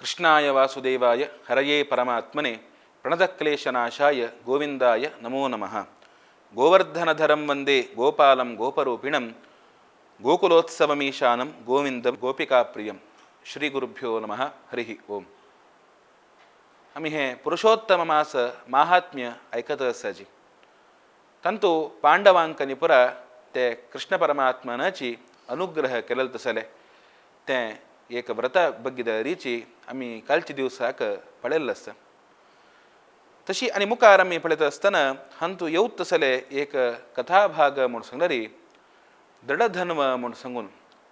कृष्णाय वासुदेवाय हरये परमात्मने प्रणतक्लेशनाशाय गोविंदाय नमो नमः। गोवर्धनधरं वंदे गोपालं गोपरूपिणं गोकुलोत्सवमीशानं गोविंदं गोपिकाप्रियं। श्री गुरुभ्यो नमः। हरिः ओम। आमी हे पुरुषोत्तम मास माहात्म्य आयकत आसाची। तांतू पांडवांक निपुरा ते कृष्ण परमात्मनाची अनुग्रह केलेले तसले ते एक व्रत बग्गिदरीची आमी कालच्या दिवसाक पळयल्लें आसता। तशी आनी मुखार आमी पळयता आसतना हांतू येवत तसले एक कथाभाग म्हूण सांगल्यार दृढधन्व म्हूण सांगून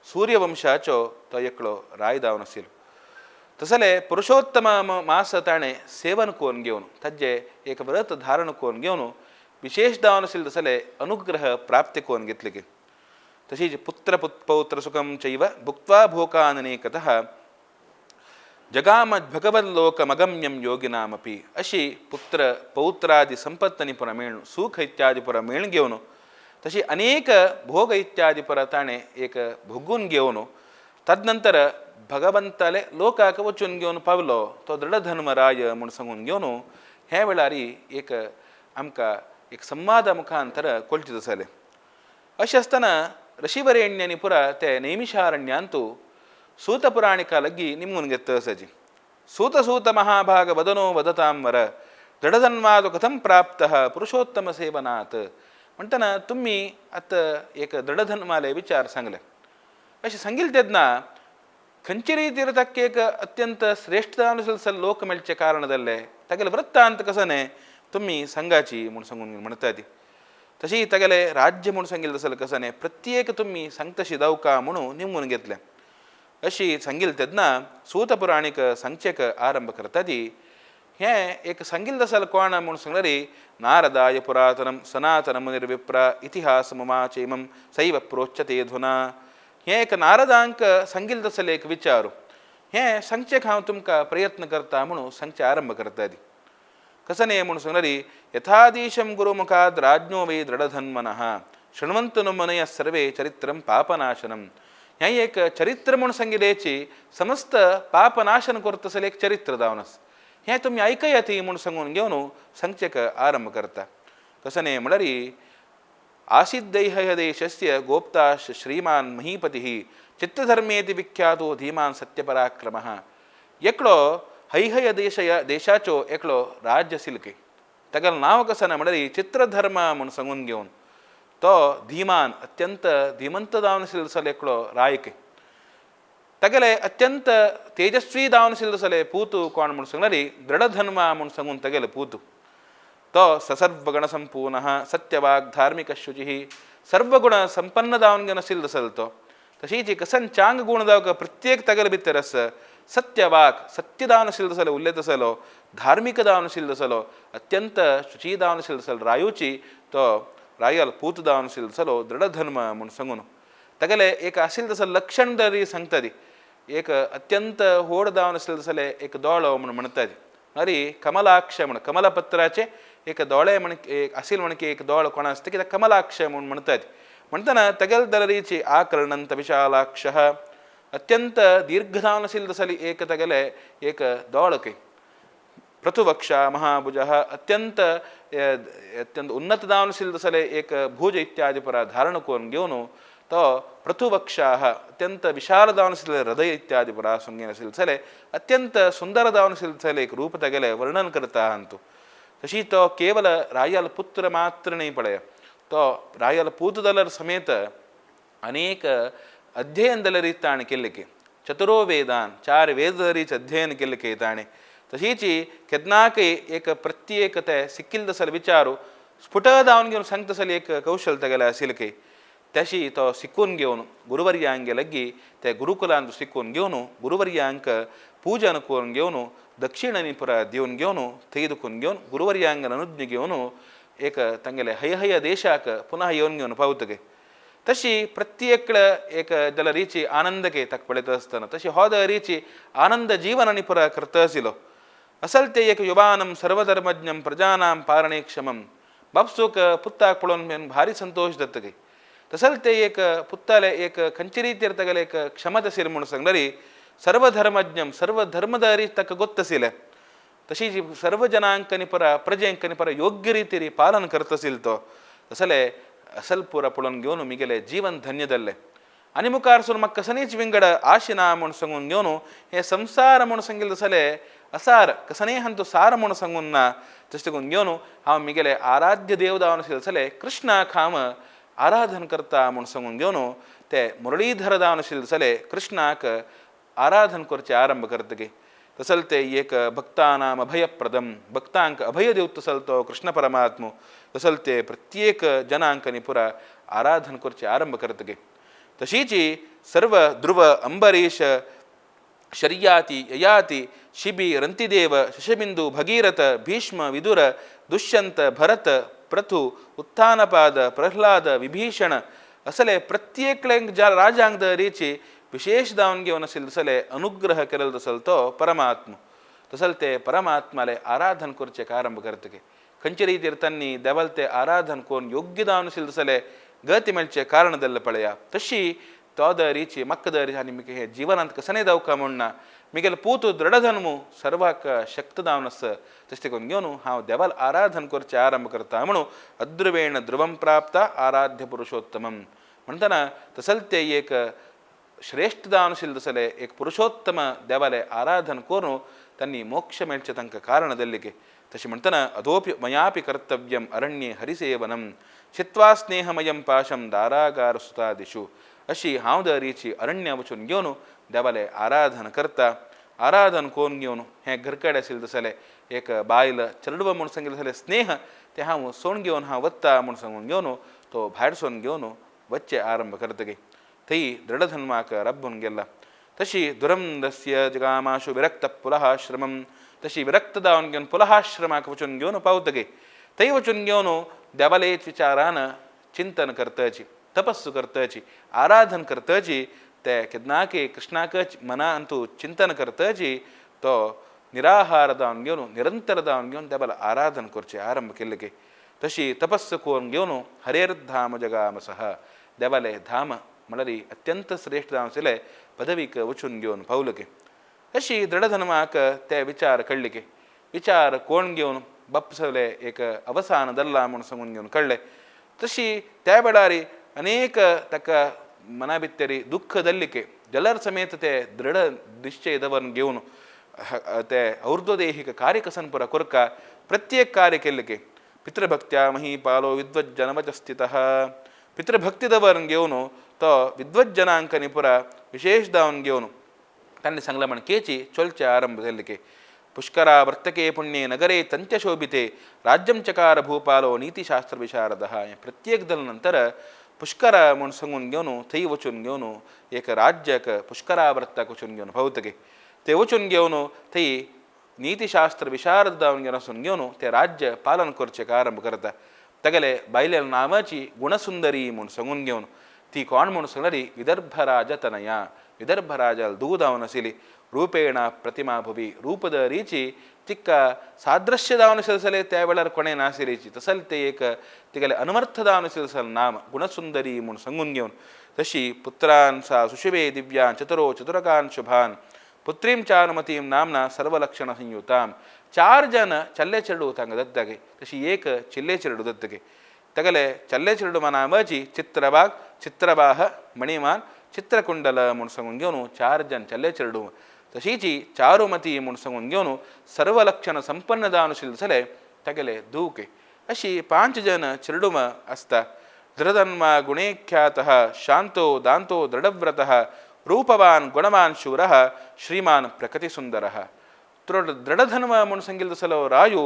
सूर्यवंशाचो तो एकलो राय जावन आशिल्लो। तसले पुरुषोत्तम मास ताणें सेवन करून घेवन ताजें एक व्रत धारण करून घेवन विशेष जावन आशिल्ले तसले अनुग्रह प्राप्त करून घेतले की तशीच पुत्र पौत्र सुखं चैव भुक्त्वा भोकाननेकतः जगाम भगवल्लोकमगम्यं योगिनामपि अशी पुत्र पौत्रादि संपत्तनी पुरा मेळून सुख इत्यादी पुरा मेळून घेवन तशी अनेक भोग इत्यादी पुरा ताणें एक भोगून घेवन तदनंतर भगवंताले लोकाक वचून घेवन पावलो तो दृढधर्मराय म्हूण सांगून घेवन ह्या वेळार एक आमकां एक संवादा मुखांतर कळचें जालें। अशें आसतना ऋषिवरेण्यांनी पुरा ते नैमिषारण्यांतू सूतपुराणिका लग्गी निमगून घेत आसाची। सूत सूत महाभाग वदनो वदतां वर दृढधन्वादो कथं प्राप्तः पुरुषोत्तम सेवनात् म्हणटना तुमी आतां एक दृढधन्वाले विचार सांगले। अशें सांगिल्लें तेन्ना खंयचे रितीर ताका एक अत्यंत श्रेश्ठ जावन लोक मेळचें कारण जाल्लें तागेलें वृत्तांत कसो न्हय तुमी सांगाची म्हूण सांगून म्हणटा ती। तशी तागेलें राज्य म्हूण सांगिल्लें तसलें कसो न्हय प्रत्येक तुमी सांगतशी जावका म्हणून निमून घेतलें। अशी सांगिल्लें तेन्ना सूतपुराणीक सांगचेक आरंभ करता ती हें एक सांगिल्लें तसलें कोण म्हूण सांगल्यार नारदाय पुरातनं सनातन मुनिर्विप्र इतिहास मुमाचेमं सैव प्रोच्यते धुना। हें एक नारदांक सांगिल्लें तसलें एक विचार हें सांगचेक हांव तुमकां प्रयत्न करता म्हणून सांगचें आरंभ करता ती। कसो न्हय म्हूण सांगल्यार यथादीशं गुरुमुखाद् राज्ञो वै दृढधन्वनः शृण्वन्तु नो मुनयः सर्वे चरित्रं पापनाशनं। हें एक चरित्र म्हूण सांगिल्ल्याची समस्त पापनाशन करता तसलें एक चरित्र जावन आसा। हें तुमी आयकयात म्हूण सांगून घेवन सांगचेक आरंभ करता। कसो न्हय म्हणल्यार आसीद्दैहय देशस्य गोप्ता श्रीमान महीपतिः चित्तधर्मेति विख्यातो धीमान सत्यपराक्रमः। एकलो हैहय देशय देशाचो एकलो राज्य आशिल्लो तागेलें नांव कसो ना म्हणल्यार चित्रधर्म म्हूण सांगून घेवन तो धीमान अत्यंत धीमंत जावन आशिल्लो तसलो एकलो रायक तागेले अत्यंत तेजस्वी जावन आशिल्लो तसले पूत कोण म्हूण सांगल्यार दृढधन्वा म्हूण सांगून तागेले पूत तो ससर्वगुणसंपूर्णः सत्यवाक् धार्मिकशुचिः सर्वगुण संपन्न जावन घेवन आशिल्लो तसलो तो। तशीच कसन चांग गुण जावक प्रत्येक तागेले भितर आसा सत्यवाक सत्य जावन आशिल्लो तसलो उलयता तसलो धार्मीक जावन आशिल्लो तसलो अत्यंत शुची जावन आशिल्लो तसलो रायूची तो रायल पूत जावन आशिल्लो तसलो दृढधर्म म्हूण सांगून तागेलें एक आशिल्लें तसलें लक्षण तरी सांगता ती एक अत्यंत व्हड जावन आशिल्लें तसलें एक दोळो म्हूण म्हणटा ती। मागीर कमलाक्ष म्हूण कमलपत्राचें एक दोळे म्हण एक आशिल्लें म्हण की एक दोळो कोण आसता कित्याक कमलाक्ष म्हूण म्हणटा ती। म्हणटना तागेले दलरीची आकर्णंत विशालाक्ष अत्यंत दीर्घ जावन आशिल्लें तसली एक तागेलें एक दोळ खंय पृथुवक्षा महाभुजः अत्यंत अत्यंत उन्नत जावन आशिल्लें तसलें एक भुज इत्यादी पुरा धारण करून घेवन तो पृथुवक्षाः अत्यंत विशाल जावन आशिल्लें हृदय इत्यादी पुरा आसून घेवन आशिल्लें तसलें अत्यंत सुंदर जावन आशिल्लें तसलें एक रूप तागेलें वर्णन करता हांतू। तशी तो केवल रायल पुत्र मात्र न्हय पळय तो रायल पूत जाल्यार समेत अनेक अध्ययन जाल्यार ताणें केल्लें की चतुरो वेदान चार वेद जरीच अध्ययन केल्लें की ताणें। तशीच केन्नाकय एक प्रत्येक ते सिक्किल्ले तसले विचार स्फुट जावन घेवन सांगता तसलें एक कौशल तागेलें आशिल्लें की तशी तो शिकून घेवन गुरुवर्यांगे लागीं ते गुरुकुलांत शिकून घेवन गुरुवर्यांक पूजन करून घेवन दक्षिणांनी पुरा दिवन घेवन थंय दुखून घेवन गुरुवर्यांक अनुज्ञ घेवन एक तांगेले हयहय देशाक पुनः येवन घेवन पावतगे। तशी प्रत्येक एक जाल्यार रिची आनंद के ताका पळयता आसतना तशी हो रिची आनंद जीवन आनी पुरा करता आशिल्लो। असल ते एक युवानं सर्वधर्मज्ञं प्रजानां पारणेक्षमं बापसूक पुत्ताक पळोवन भारी संतोष जाता तसल ते एक पुत्ताले एक खंयचे रितीर तागेले एक क्षमता आशिल्ली म्हूण सांगल्यार सर्वधर्मज्ञम सर्वधर्मदारी ताका गोत्तसिले तशी जी सर्व जनांकनी परा प्रजेंकनी परा योग्य रीतीरी पालन करतसील तो तसले असल पुरा पळोवन घेवन मिगेले जीवन धन्य जाल्लें. आनी मुखार सून म्हाका कसनीच विंगड आशी ना म्हूण सांगून घेवन हे संसार म्हूण सांगिल्ले तसले असार कसनेय हांतू सार म्हूण सांगून ना तशें करून घेवन हांव मिगेले आराध्य देव जावन आशिल्ले तसले कृष्णाक हांव आराधन करता म्हूण सांगून घेवन ते मुरळीधर जावन आशिल्ले तसले कृष्णाक आराधन करचें आरंभ करतगी. तसल ते एक भक्तानाम अभयप्रदम भक्तांक अभय दिवत तसल तो कृष्ण परमात्मो तसल ते प्रत्येक जनांक पुरा आराधन करचें आरंभ करतगी. तशीची सर्व ध्रुव अंबरीश शर्याति ययाति शिबि रंतिदेव शशबिंदु भगीरथ भीष्म विदुर दुष्यंत भरत प्रथु उत्थानपाद प्रह्लाद विभीषण असले प्रत्येक राजांक दरीची विशेष दावन घेवन आशिल्ले तसले अनुग्रह केलेलो तसल तो परमात्म तसल ते परमात्माले आराधन करचें आरंभ करतगे. खंयचे रितीर तांणी देवाल ते आराधन करून योग्य दावन आशिल्ले तसले गती मेळचें कारण जाल्लें पळया. तशी तो दरीची म्हाका दरी आनी मिगे हे जिवनांत कसनें दावका म्हूण ना मिगेले पूत दृढधर्मू सर्वाक शक्त दावन आस तशें करून घेवन हांव देवाल आराधन करचें आरंभ करता म्हणून अद्रुवेण ध्रुवं प्राप्त आराध्य पुरुषोत्तमम म्हणटना तसल ते एक श्रेष्ठ दावन आशिल्ले तसले एक पुरुषोत्तम देवाले आराधन करून तांणी मोक्ष मेळचें तांकां कारण जाल्लें. तशें म्हणटना अधोपि मयापि कर्तव्यम अरण्ये हरिसेवनम छित्वा स्नेहमयं पाशम दारागार सुतादिशु अशी हांव दरीची अरण्य वचून घेवन देवाले आराधन करता. आराधन करून घेवन हें घरकडे आशिल्लें तसलें एक बायल चेडव म्हूण सांगिल्लें तसलें स्नेह तें हांव सोण घेवन हांव वता म्हूण सांगून घेवन तो भायर सोन घेवन वच्चें आरंभ करतगी. थंय दृढधर्माक रब्बून गेला. तशी दुरंदस्य जगामाशु विरक्त पुलहाश्रमं तशी विरक्त दावन घेवन पुलहाश्रमाक वचून घेवन पावतगी. थंय वचून घेवन देवालेच विचारान चिंतन करतची तपस्सु करतची आराधन करतची ते केन्नाकी कृष्णाकच मनांतू चिंतन करतची तो निराहार दावन घेवन निरंतर दावन घेवन देवाला आराधन करचें आरंभ केल्ले की. तशी तपस्सु करून घेवन हरेर्धाम जगामसह देवाले धाम म्हळ्यार अत्यंत श्रेष्ठ जावन आशिल्ले पदवीक वचून घेवन पावले की. अशी दृढधर्माक ते विचार कळ्ळे की विचार कोण घेवन बापसले एक अवसान दल्ला म्हूण सांगून घेवन कळ्ळें. तशी त्या वेळार अनेक ताका मना भितरी दुख्ख जाल्लें की जलर समेत ते दृढ निश्चय दवरून घेवन ते और्ध्वदेहिक कार्य कसन पुरा कोरका प्रत्येक कार्य केल्लें की. पितृभक्त्या महीपालो विद्वज्जनवच स्थितः पितृभक्ती दवरून घेवन तो विद्वज्जनांकनी पुरा विशेष दावन घेवन तांणी सांगलां म्हण केची चलचें आरंभ जाल्लें की. पुष्करा वर्तके पुण्ये नगरे तंत्यशोभिते राज्यं चकार भूपालो नीतिशास्त्र विशारदः. हें प्रत्येक जाले नंतर पुष्करा म्हूण सांगून घेवन थंय वचून घेवन एक राज्याक पुष्करावर्ताक वचून घेवन पावतगे. ते वचून घेवन थंय नीतिशास्त्र विशारद जावन घेवन वचून घेवन ते राज्य पालन करचें आरंभ करता. तागेले बायले नांवाची गुणसुंदरी म्हूण सांगून घेवन ती कोण म्हूण सांगल्यार विदर्भराज तनया विदर्भराजाल दूद जावन आशिल्ली. रूपेण प्रतिमा भुवी रूपदरीची तिका सादृश्य जावन आशिल्लें त्या वेळार कोणें नाशिल्लीची तसलें ते एक तिगेलें अनवर्थ जावन आशिल्लें नाम गुणसुंदरी म्हूण सांगून घेवन तशी पुत्रान सा सुशुभे दिव्यान चतुरो चतुरकान शुभान पुत्रीं चारुमतीं नाम्ना सर्वलक्षण संयुतां. चार जन चल्ले चेडू तांकां दत्तगे तशी एक चिल्ले चेडू दत्तगे. तगले चल्ले चेडू नांवाची चित्रबाग चित्रबाह मणिमान चित्रकुंडल म्हूण सांगून घेवन चार जन चल्ले चेडू तशीची चारुमती म्हूण सांगून घेवन सर्वलक्षण संपन्न जावन आशिल्ले तसले तागेले दुके अशी पांच जन चेडूम आसता. दृढधर्मा गुणेख्यातः शांतो दांतो दृढव्रतः रूपवान गुणवान शूरः श्रीमान प्रकृतिसुंदरः. दृढधर्म म्हूण सांगिल्लो तसलो रायू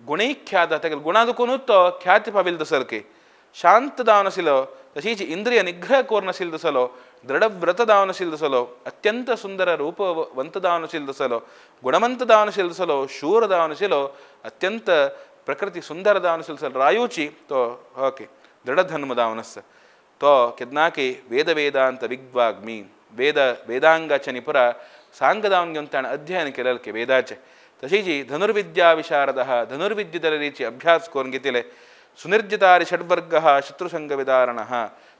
गुणैख्यात तागेले गुणादुकूनच तो ख्याती पाविल्लो तसलके शांत जावन आशिल्लो तशीच इंद्रिय निग्रह करून आशिल्लो तसलो दृढव्रत जावन आशिल्लो तसलो अत्यंत सुंदर रूपवंत जावन आशिल्लो तसलो गुणवंत जावन आशिल्लो तसलो शूर जावन आशिल्लो अत्यंत प्रकृती सुंदर जावन आशिल्लो तसलो रायूची तो ओके दृढधर्म जावन आसा. तो केन्नाकी वेद वेदांत विग्वाग्मी वेद वेदांगाचे निपुरा सांग जावन घेवन ताणें अध्ययन केलें की वेदाचें. तशीच धनुर्विद्या विशारदः धनुर्विद्येची अभ्यास करून घेतिले. सुनिर्जिता अरिषड्वर्गः शत्रुसंग विदारणः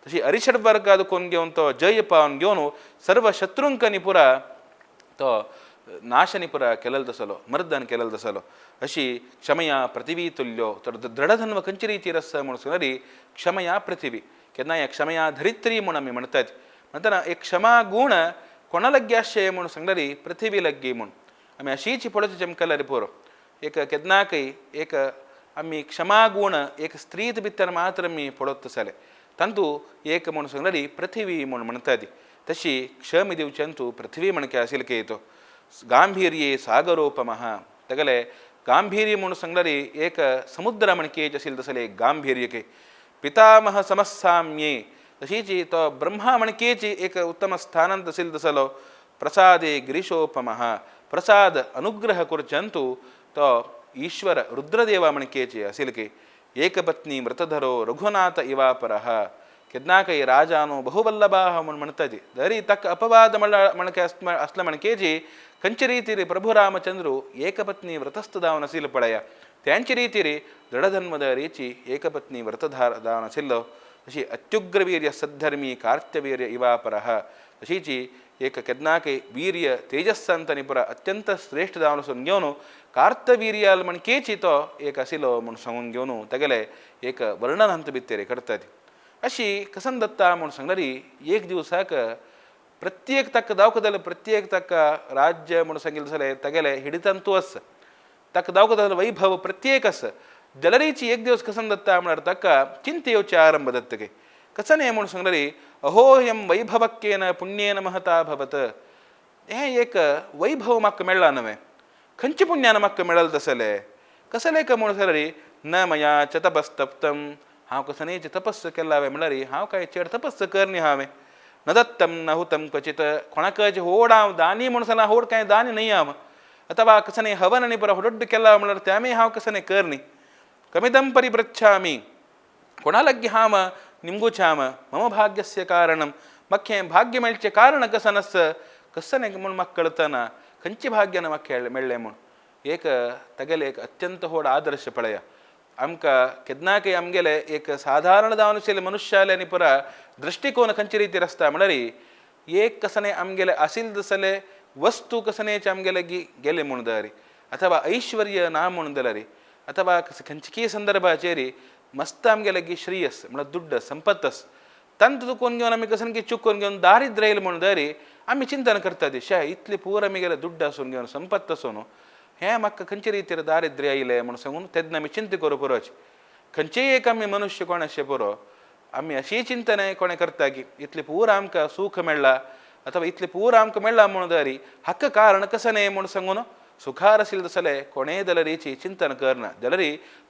तशी अरिषड्वर्गाद कोण घेवन तो जय पावन घेवन सर्व शत्रूंक निपुरा तो नाशनिपुर केलल तसलो मर्दन केलल तसलो अशी क्षमया पृथिवी तुल्यो तर दृढधन्व खंयची रितीर आसा म्हणून सांगल्यार क्षमया पृथिवी केन्ना ह्या क्षमया धरित्री म्हूण आमी म्हणटात म्हणटना एक क्षमा गूण कोणा लागीं आसचें म्हूण सांगल्यार पृथिवी लागीं म्हूण आमी अशीच पळोवचें चमकल्यार पुरो एक केन्नाकय एक आमी क्षमा गूण एक स्त्रीत भितर मात्र आमी पळोवत जालें तांतू एक म्हूण सांगल्यार पृथिवी म्हूण म्हणटा ती तशी क्षम दिवचेंतू पृथ्वी म्हणके आशिल्ले तो गांभीर्ये सागरोपमः तगले गांभीर्य म्हूण सांगल्यार एक समुद्र म्हणकेच आशिल्लें तसलें एक गांभीर्य के पितामह समस्साम्ये तशीच तो ब्रह्मा म्हणकेची एक उत्तम स्थानांत आशिल्लो तसलो प्रसादे गिरीशोपमः प्रसाद अनुग्रह करचंतू तो ईश्वर रुद्रदेवा म्हणकेची आशिल्ले एकपत्नी मृतधरो रघुनाथ इवापरः केन्नाकय राजानो बहुवल्लभाः म्हूण म्हणटा ती दरी ताका अपवाद म्हणके आसले म्हणकेची खंयचे रितीर प्रभु रामचंद्रू एकपत्नी व्रतस्थ जावन आशिल्लो पळया त्यांचे रितीर दृढधन्मद रीची एकपत्नी व्रतधार जावन आशिल्लो तशी अत्युग्रवीर्य सद्धर्मी कार्त्यवीर्य इवापरः तशीची एक केन्नाकय वीर्य तेजस्सांत निपुर अत्यंत श्रेष्ठ जावन आसून घेवन कार्तवीर्याल म्हणकेची तो एक आशिल्लो म्हूण सांगून घेवन तागेलें एक वर्णन हांत भितर करतात. अशी कसन दत्ता म्हूण सांगल्यार एक दिवसाक प्रत्येक ताका दावका जाल्यार प्रत्येक ताका राज्य म्हूण सांगिल्लें जाल्यार तागेलें हिडितांतू आसा ताका दावका जाल्यार वैभव प्रत्येक आसा जलरीची एक दिवस कसन दत्ता म्हळ्यार ताका चिंते येवचे आरंभ दत्तके कसने म्हूण सांगल्यार अहोयं वैभवक्केन पुण्येन महता भवत हें एक वैभव म्हाका मेळ्ळा नवें खंयच्या पुण्यान म्हाका मेळल तसलें कसलें काय म्हूण सांगल्यार न मया च तपस्तप्तम हांव कसनेच तपस्स केला हांवें म्हणल्यार हांव काय चड तपस्स करनी हांवें न दत्तम न हुतम क्वचित कोणाकच होड हांव दानी म्हूण सांगला होड कांय दानी न्हय हांव अथवा कसने हवन आनी बरो होडोड्ड केला म्हणल्यार तेंय हांव कसने करनी कमिदं परिपृच्छामि कोणा लागीं हांव निमगुचाम मम भाग्यस्य कारणं म्हाका भाग्य मेळचें कारण कसन आस कसने म्हूण म्हाका कळतना खंयचें भाग्यान म्हाका मेळ्ळें म्हूण एक तागेलें एक अत्यंत व्हड आदर्श पळया आमकां केन्नाकय आमगेले एक साधारण जावन आशिल्ले मनुष्याले आनी पुरा दृश्टिकोन खंयचे रितीर आसता म्हणल्यार एक कसने आमगेले आशिल्ले तसले वस्तू कसनेच आमगेले गेले म्हूण दरी अथवा ऐश्वर्य ना म्हूण जाल्यार अथवा खंयचे संदर्भाचेर मस्त आमगेले श्रेयस म्हळ्यार दुड्ड संपत्त आस तांतू चुकोवन घेवन आमी कसनकी चुकोवन घेवन दारिद्र्य येयलें म्हूण दरी आमी चिंतन करता ती शे इतली पूर आमी दुड्ड आसून घेवन संपत्त आसून हें म्हाका खंयचे रितीर दारिद्र्य आयलें म्हूण सांगून तेन्ना आमी चिंता करूं पुरोच खंयचेय एक आमी मनुष्य कोण आसचें पुरो आमी अशीय चिंतनाय कोणें करता की इतलें पूर आमकां सूख मेळ्ळां अथवा इतलें पूर आमकां मेळ्ळां म्हूण दरी हाका कारण कसं न्हय म्हूण सांगून सुखार आशिल्लें तसलें कोणेय जाल्यारीची चिंतन करना जाल्यार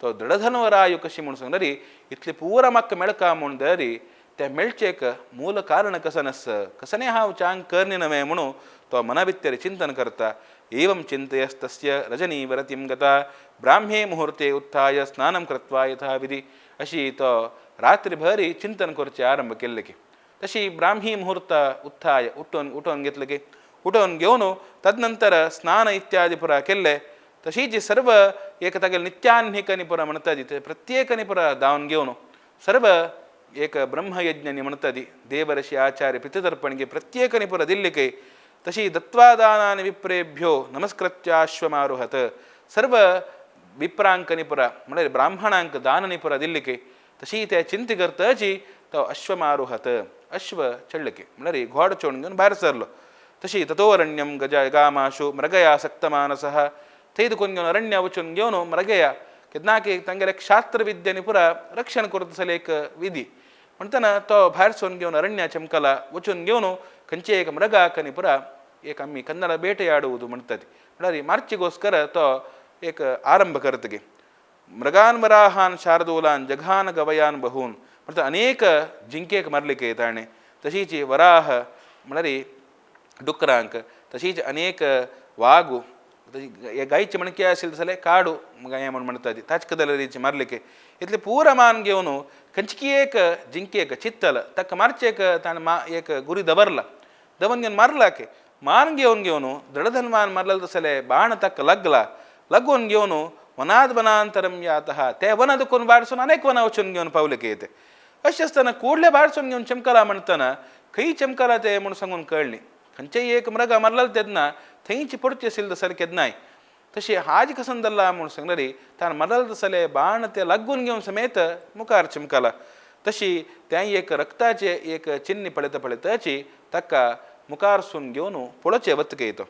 तो दृढधनवरायु कशी म्हूण सांगल्यार इतलें पूर म्हाका मेळका म्हूण दरी तें मेळचेक मूल कारण कसं आस कसने हांव चांग करनी नवें म्हणून तो मना भितर चिंतन करता. एवं चिंतयस्तस्य रजनी वरतीं गता ब्राह्मे मुहूर्ते उत्थाय स्नानं कृत्वा यथा विधी अशी तो रात्रीभरी चिंतन करचें आरंभ केल्लें की तशी ब्राह्मी मुहूर्त उत्थाय उठून उठोवन घेतलें की उठोवन घेवन तदनंतर स्नान इत्यादी पुरा केल्लें तशीच सर्व एक तागेलें नित्यान्हिकनी पुरा म्हणटा ती प्रत्येकनी पुरा धांवन घेवन सर्व एक ब्रह्मयज्ञनी म्हणटा ती देवर्षी आचार्य पितृतर्पणगे प्रत्येकनी पुरा दिल्ली की तशी दत्वादानानि विप्रेभ्यो नमस्कृत्याश्वमारुहत सर्व विप्रांकनी पुरा म्हळ्यार ब्राह्मणांक दाननी पुरा दिल्ली की तशी ते चिंती करताची तो अश्वमारुहत अश्व चडले म्हळ्यार घोड चोडून घेवन भायर सरलो. तशी ततोरण्यं गज गामाशु मृगया सक्तमानसः थंय दुकून घेवन अरण्य वचून घेवन मृगया केन्नाकी तांगेले क्षात्रविद्यानी पुरा रक्षण करता तसले एक विधी म्हणटना तो भायर सरून घेवन अरण्या चमकला वचून घेवन खंयचे एक मृगाक आनी पुरा एक आमी कन्नड ಬೇಟೆಯಾಡುವುದು म्हणटात म्हळ्यार मार्चीगोस्कर तो एक आरंभ करतगे मृगान वराहान शार्दूलान जघान गवयान बहून म्हणटा अनेक जिंकेक मारले ताणें. तशीच वराह म्हळ्यार डुकरांक तशीच अनेक वागू गायचे मणके आशिल्ले जाल्यार काडू गाय म्हूण म्हणटा ती ताचे कदलरीचे मारले इतले पूरा मान घेवन खंयची एक जिंकेक चित्तल ताका मारचेक ताणें मा एक गुरी दवरला दवर घेवन मारला की मान घेवन घेवन दृढधनमान मारलें तसलें बाण ताका लागला लागून घेवन वनाद वनांतरम यातः ते वना दुखून भायर अनेक वना वचून घेवन पावले की ते अशें आसतना कुडले भायर घेवन चमकला म्हणटना खंय चमकला ते म्हूण सांगून कळ्ळी खंयचेय एक मृगा मारलें तेन्ना थंयची पडची आशिल्ली तसले केन्नाय तशी हाज कसन दल्ला म्हूण सांगलेली ताण मदल तसले बाण ते लागून घेवन समेत मुखार चिमकला तशी तें एक रक्ताचे एक चिन्नी पळयता पळयताची ताका मुखारसून घेवन पळोवचें वतके तो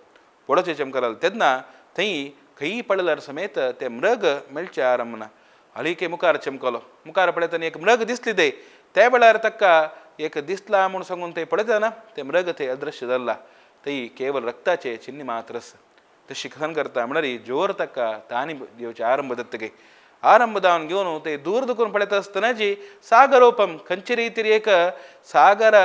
पळोवचें चमकला तेन्ना थंय खंय पडल्यार समेत ते मृग मेळचे आरंभ ना हळीके मुखार चमकलो मुखार पळयतना एक मृग दिसली ते त्या वेळार ताका एक दिसला म्हूण सांगून ते पळयतना ते मृग ते अदृश्य जाल्ला थंय केवल रक्ताचे चिन्ह मात्र तशी कथन करता म्हणल्यार जोर ताका तानी दिवचे आरंभ दत्तगे आरंभ दावन घेवन ते दूर दुखून पळयता आसतनाची सागरोपम खंयचे रितीर एक सागर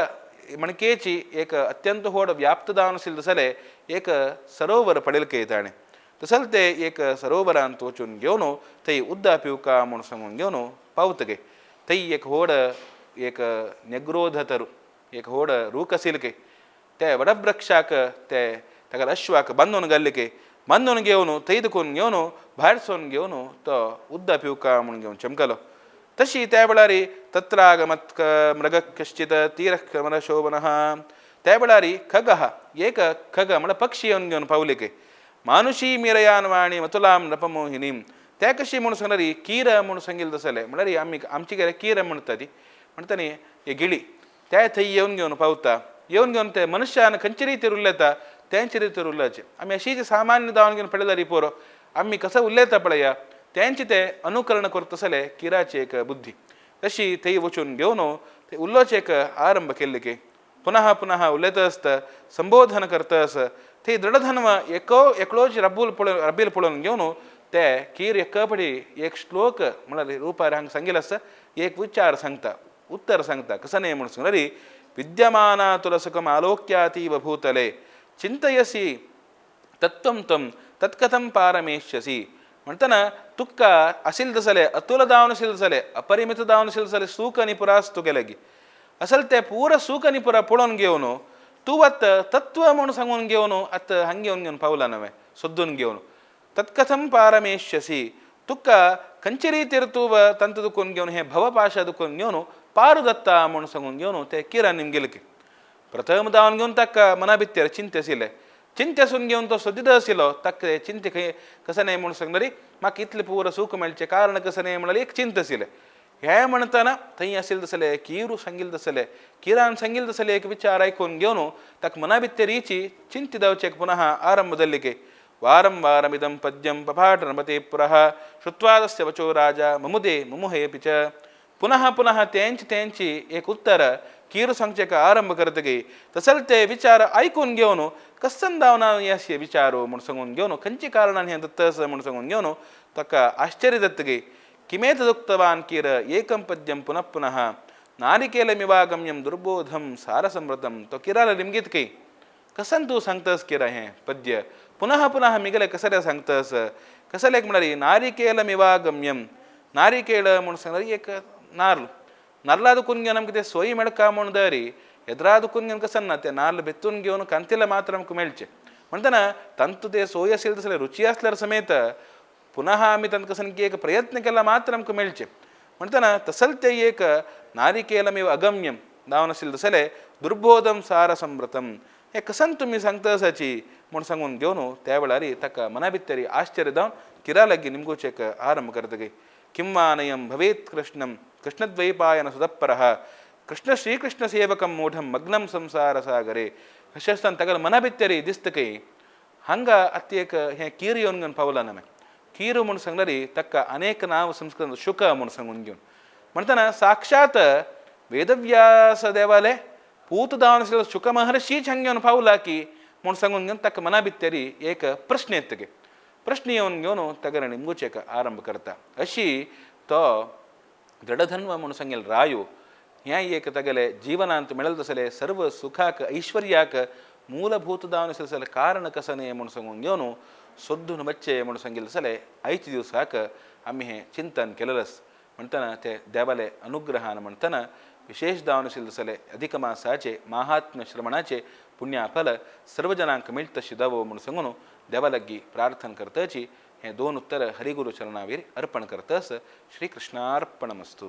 मणकेची एक अत्यंत व्हड व्याप्त दावन आशिल्लें तसलें एक सरोवर पळयलें ताणें तसल ते एक सरोवरांत वचून घेवन थंय उदक पिवका म्हूण सांगून घेवन पावतगे थंय एक व्हड एक नेग्रोध तरु एक व्हड रूख आशिल्ले ते वडवृक्षाक ते ताका अश्वाक बांदून घाल्ले के बांदून घेवन थंय दुखून घेवन भायर सून घेवन तो उदक पिवका म्हूण घेवन चमकलो तशी त्या वेळार तत्रागमत् मृग कश्चित तीरक्रमशोभनः त्या वेळार खगः एक खग म्हळ्यार पक्षी येवन घेवन पावले के मानुषी मिरयान वाणी मथुलाम नृपमोहिनीम त्या कशी म्हूण सांगल्यार कीर म्हूण सांगिल्लें तसलें म्हळ्यार आमी आमचे घरा कीर म्हणटा ती म्हणटा न्ही हे गिळी त्या थंय येवन घेवन पावता येवन घेवन ते मनुष्यान खंयचे रितीर उलयता तेंचे रितीर उलोवचें आमी अशीच सामान्य दावन घेवन पळयल्यार पुरो आमी कसो उलयता पळया तेंचे ते अनुकरण करता तसलें किराची एक बुद्धी तशी थंय वचून घेवन ते उलोवचें एक आरंभ केल्ले की पुनः पुनः उलयता आसता संबोधन करता आसा थंय दृढधन्व एको एकलोच रब्बूल पळोवन रब्बील पळोवन घेवन ते कीर एका एक श्लोक म्हळ्यार रुपार हांगा सांगिल्लें आसा एक विचार सांगता उत्तर सांगता कसो न्हय म्हूण सांगल्यार विद्यमाना तुलसुखम आलोक्यातीव भूतले चिंतयसी तत्त्वं त्वं तत्कथं पारमेष्यसी म्हणटना तुका आशिल्लें तसलें अतुल दावन आशिल्लें तसलें अपरिमित दावन आशिल्लें तसलें सूख आनी पुरास तुगेलें असल तें पुरा सूख आनी पुरा पळोवन घेवन तूं आतां तत्व म्हूण सांगून घेवन आतां हांग घेवन घेवन पावला नवें सोदून घेवन तत्कथं पारमेष्यसी तुका खंयचे रितीर तूं तंत दुखून घेवन हें भवपाशा दुखून घेवन पारू दत्ता म्हूण सांगून घेवन ते किरान निमगेले की प्रथम दावन घेवन ताका मना भितर चिंते आशिल्लें चिंते आसून घेवन तो सोदीत आशिल्लो ताका चिंते खंय कसं न्हय म्हूण सांगल्यार म्हाका इतलें पुरो सूख मेळचें कारण कसं न्हय म्हणल्यार एक चिंता आशिल्लें हें म्हणटना थंय आशिल्लें तसलें किरू सांगिल्लें तसलें किरान सांगिल्लें तसलें एक विचार आयकून घेवन ताका मना भितरीची चिंती जावचें पुनः आरंभ जाल्ली की वारं वारमिदं पद्यं पपाठ नृपते पुरः श्रुत्वा तस्य वचो राजा मुमुदे मुमुहेऽपि च पुनः पुनः तेंच तेंची एक उत्तर कीर सांगचें आरंभ करतगी तसल ते विचार आयकून घेवन कसन दावना हे विचार म्हूण सांगून घेवन खंयच्या कारणान हें दत्त आसा म्हूण सांगून घेवन ताका आश्चर्य जातगी किमेतदुक्तवान कीर एकं पद्यं पुनः पुनः नारिकेलमिवागम्यं दुर्बोधं सारसमृतं तो किराला निमगीत की कसन तूं सांगतस किरा हें पद्य पुनः पुनः मिगले कसले सांगतस कसले म्हळ्यार नारिकेलमिवागम्यं नारिकेळ म्हूण सांगल्यार एक नार्ल नाल्ला दुखून घेवन आमकां ते सोयी मेळका म्हूण दरी एदरा दुखून घेवन कसं ना ते नाल्ल बेतून घेवन कांतीला मात्र आमकां मेळचें म्हणटना तांतू ते सोय आशिल्ले तसले रुची आसल्यार समेत पुनः आमी तांकां कसन की एक प्रयत्न केला मात्र आमकां मेळचें म्हणटना तसल ते एक नारिकेलमिव अगम्यम दावन आशिल्लें तसलें दुर्बोधम सारसमृतम हें कसन तुमी सांगता आसाची म्हूण सांगून घेवन त्या वेळार ताका मना भितर आश्चर्य जावन किरा लागीं निमगोचें एक आरंभ करतगी किं भवेत् कृष्णं कृष्णद्वैपायन सुदप्परः कृष्ण श्रीकृष्ण सेवकं मूढं मग्नं संसार सागरे अशें आसतना ताका मना भितर दिसता की हांगा आतां एक हें कीर येवन घेवन पावला ना कीर म्हूण सांगल्यार ताका अनेक नांव संस्कृत शुक म्हूण सांगून घेवन म्हणटना साक्षात वेदव्यास देवाले पूत दावन आशिल्लो शुक महर्षीच हांगा घेवन पावला की म्हूण सांगून घेवन ताका मना भितर एक प्रश्न येता प्रश्न येवन घेवन ताका निमगोचें एक आरंभ करता अशी तो दृढधन्व म्हूण सांगेल रायो हें एक तागेले जिवनांत मेळल तसले सर्व सुखाक ऐश्वर्याक मूलभूत दावन आशिल्लें कारण कसं न्हय म्हूण सांगून घेवन सोदून वच्चें म्हूण सांगिल्लें तसलें आयच्या दिवसाक आमी हें चिंतन केलेलें आसा म्हणटना ते देवाले अनुग्रहान म्हणटना विशेष दावन आशिल्लें तसलें अधिक मासाचे माहात्म्य श्रवणाचे पुण्याफल सर्व जनांक मेळटा दावो म्हूण सांगून देवा लागीं प्रार्थना करताची हें दोन उत्तर हरिगुरु चरणावीर अर्पण करतस श्रीकृष्णार्पणमस्तु.